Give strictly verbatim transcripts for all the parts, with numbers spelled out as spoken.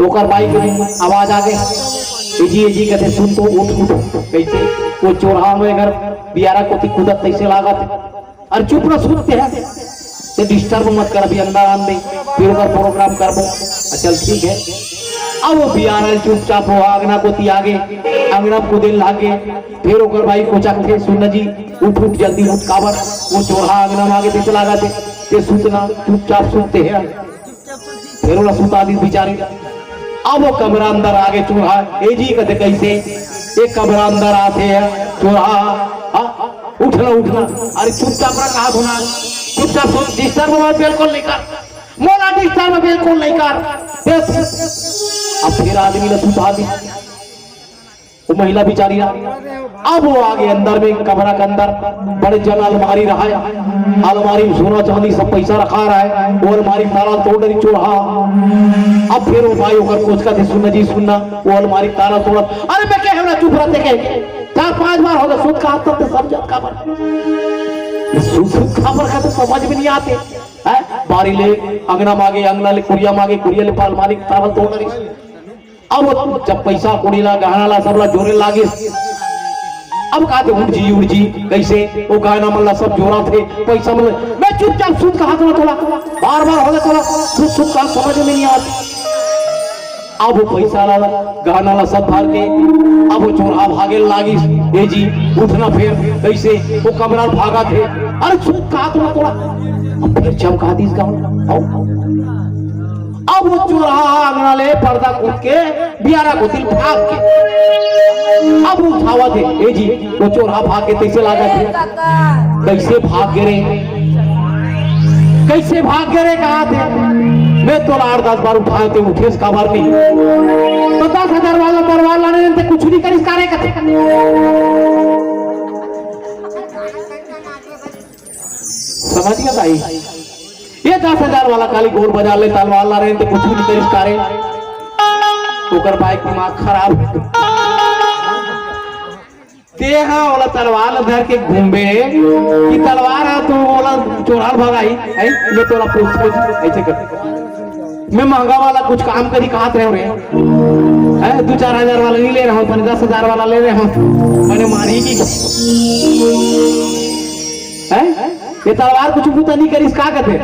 ओकर बाई के आवाज आ गे, "ए जी, ए जी," कथे, "सुन तो, उठ, उठ।" कइसे? वो चोरहा में अगर बियारा कोती कूदत तइसे लागत। "अरे चुप रह, सुत ते हे, ते disturb मत कर, अभी अंदर आन दे, फिर ओकर program करबो।" "चल ठीक हे।" अब वो बियारा चुपचाप वो अंगना कोती आ गे, अंगना कूदे लागे। फिर ओकर बाई कोचकथे, "सुन ना जी, उठ, उठ, जल्दी उठ, काबर?" वो चोरहा अंगना में आ गे, तइसे लागत हे, "ते सुत ना, चुपचाप सुत ते हे।" फेर ओला सुता दिस बिचारी। अब वो कमरा अंदर आ गे चोरहा, "ए जी," कथे, "कइसे?" "ए कमरा अंदर आथे चोरहा, हाँ, उठ ना, उठ ना।" "अरे चुपचाप रह, कहा धुना, चुपचाप सुत, disturb मत बिल्कुल नइ कर, मोला disturb बिल्कुल नइ कर।" देख, अब फेर आदमी ला सुता दिस। वो महिला बिचारी ला। अब वो आ गे अंदर में, कमरा के अंदर बड़े जन अलमारी रहय, अलमारी में सोना चांदी सब पइसा रखा रहय। वो अलमारी के ताला तोड़ डरिस चोरहा। अब फेर वो बाई ओकर कोचकथे, "सुन ना जी, सुन ना।" वो अलमारी के ताला तोड़त, "अरे मैं कहे हँव ना, चुप रह ते," कहे, चार पांच बार हो गे, "सुत कहा तब ते समझत काबर?" सुत, सुत काबर कथे, समझ में नइ आत हे। बारी ले अंगना म आ गे, अंगना ले कुरिया म आ गे, कुरिया ले अलमारी के ताला तोड़ डरिस। अब जब पइसा कौड़ी ला, गहना ला, सब ला जोरे लागिस, अब कहाथे, "उठ जी, उठ जी।" कइसे? वो गहना मन ला सब जोराथे, पइसा मन ला, "मैं चुपचाप सुत कहा तोला, तोला, बार बार हो गे तोला, सुत सुत कहा समझ में नइ आत।" अब वो पइसा ला, गहना ला सब धर के, अब वो चोरहा भागे लागिस, "ए जी, उठ ना फेर।" कइसे? वो कमरा भागथे, "अरे सुत कहा तोला, तोला।" अब फेर चमका दिस गाँव, आओ। अब वो चोरहा अंगना ले पर्दा कूद के बियारा कोती भाग गे। अब उठावत हे, "ए जी, वो चोरहा भाग गे, तइसे लागत हे?" "कइसे भाग गे रे? कइसे भाग गे रे?" कहाथे, "मैं तोला आठ दस बार उठाएँव, ते उठेस काबर नहीं? तो दस हजार वाला तलवार लाने रहेन ते कुछु नइ करिस का रे?" कथे। समझ गे दाई? ये दस हजार वाला काली गोल बाजार ले तलवार लाने रहेन ते कुछु नइ करिस का रे? ओकर बाई के दिमाग खराब। ते हा ओला तलवार ला धर के घूमबे कि तलवार हा तो ओला चोरहा भगाही, हैं? मैं तोला पूछ, पूछ, अइसे कर। मैं महंगा वाला कुछ काम करी कहात रहेंव रे। हैं? दू चार हजार वाला नइ ले रहेंव, बने दस हजार वाला ले रहेंव। बने मारही कि, हैं? ये तलवार कुछ बूता नइ करिस का कथे?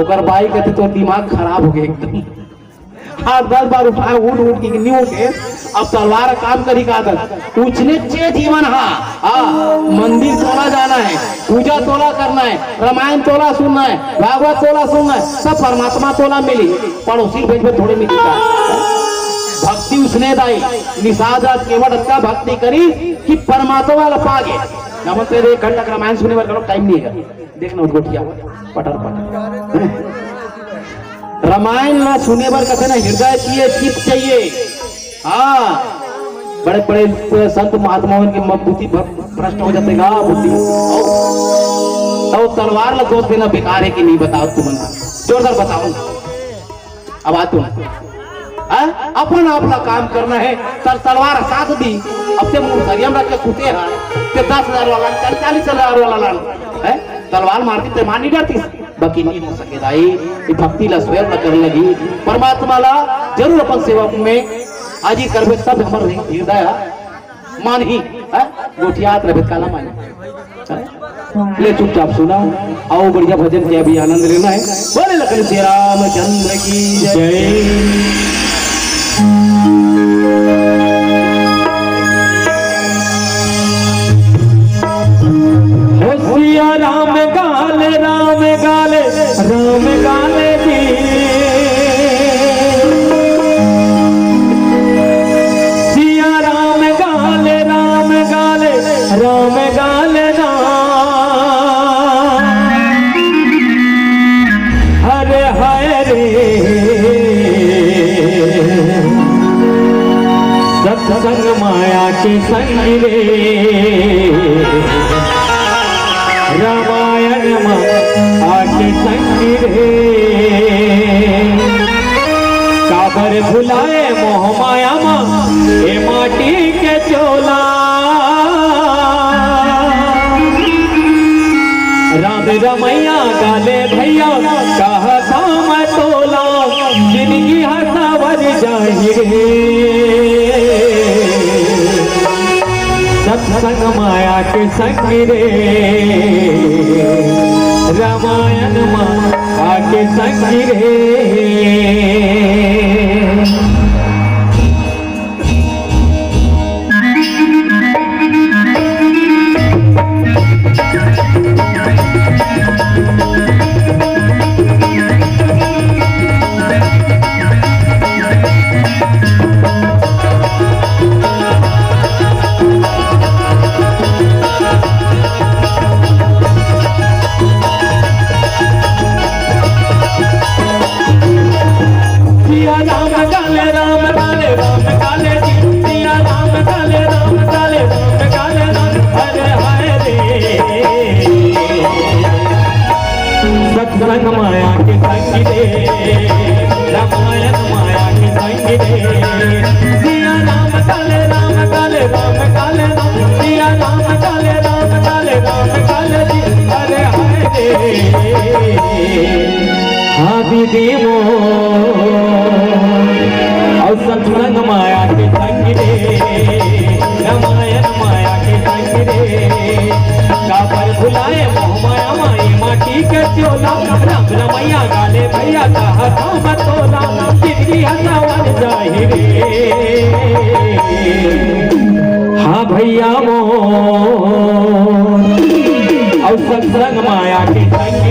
ओकर बाई कथे, "तोर दिमाग खराब हो गे एकदम।" आठ दस बार उठाएँव, उठ उठ के नइ उठे, अब तलवार काम करी कहात हे। उसने जे जीवन हा, हाँ, मंदिर तोला जाना हे, पूजा तोला करना हे, रामायण तोला सुनना हे, भागवत तोला सुनना हे, सब परमात्मा तोला मिलही, पड़ोसी भेजबे थोड़े मिलही। भक्ति उसने दाई, निषाद राज केवट अतका भक्ति करिस कि परमात्मा ला पा गे। ना मन ते एक घंटा के रामायण सुने बर घलो time नइ हे। देखना उस गोठिया, पटर पटर। रामायण ला सुने बर कथे ना, हृदय चाहिए, चित्त चाहिए। हाँ, बड़े बड़े संत महात्मा मन के म-, बुद्धि भ-, भ्रष्ट हो जाथे गा, बुद्धि। अउ, अउ तलवार ला दोष देना बेकार हे कि नहीं, बताओ तुमन? जोरदार बताओ। अब आ तुम, हैं? अपन आप ला काम करना हे, तर तलवार साथ दी। अब ते मुसरिया म रख के सुते हे, ते दस हजार वाला, चालीस, चालीस हजार वाला लान, हैं? तलवार मारतिस ते मार नइ डरतिस, बाकी नइ हो सके दाई। ये भक्ति ला स्वयं ला करे लगही, परमात्मा ला जरूर अपन सेवा में हाजिर करबे, तब हमर हृदय मानही, हैं? गोठियात रहिबे त काला मानही। ले चुपचाप सुना, अउ बढ़िया भजन के अभी आनंद लेना हे। बोले लखन श्री रामचंद्र की जय। जय। हो सिया राम गाल, राम गाल, राम गाल जी। सिया राम गाल, राम गाल, राम गाल ना। हरे हाय रे, सत्संग माया के संग रे, रामायण मा आके संग रे। काबर भुलाए मोह माया मा ए माटी के चोला। राम रमैया गाले भैया, कहा था मैं तोला, जिनकी हंसा संग माया के संग रे, रामायण माया के संग रे। सिया राम काले, राम काले, राम काले जी। सिया राम काले, राम काले, राम काले, राम। अरे हाय रे। सत्संग माया के संग रे, रामायण माया के संग रे। सिया राम काले, राम काले, राम काले, राम। सिया राम काले, राम काले, राम काले जी। अरे हाय रे। हाँ दीदी मोर, अउ सत्संग माया के संग रे, रामायण माया के संग रे। काबर भुलाए मोह माया माई माटी के चोला, राम रमैया गाले भैया कहा धाम तोला, जिंदगी हसावन जाहि रे। हाँ भैया मोर, अउ सत्संग माया के संग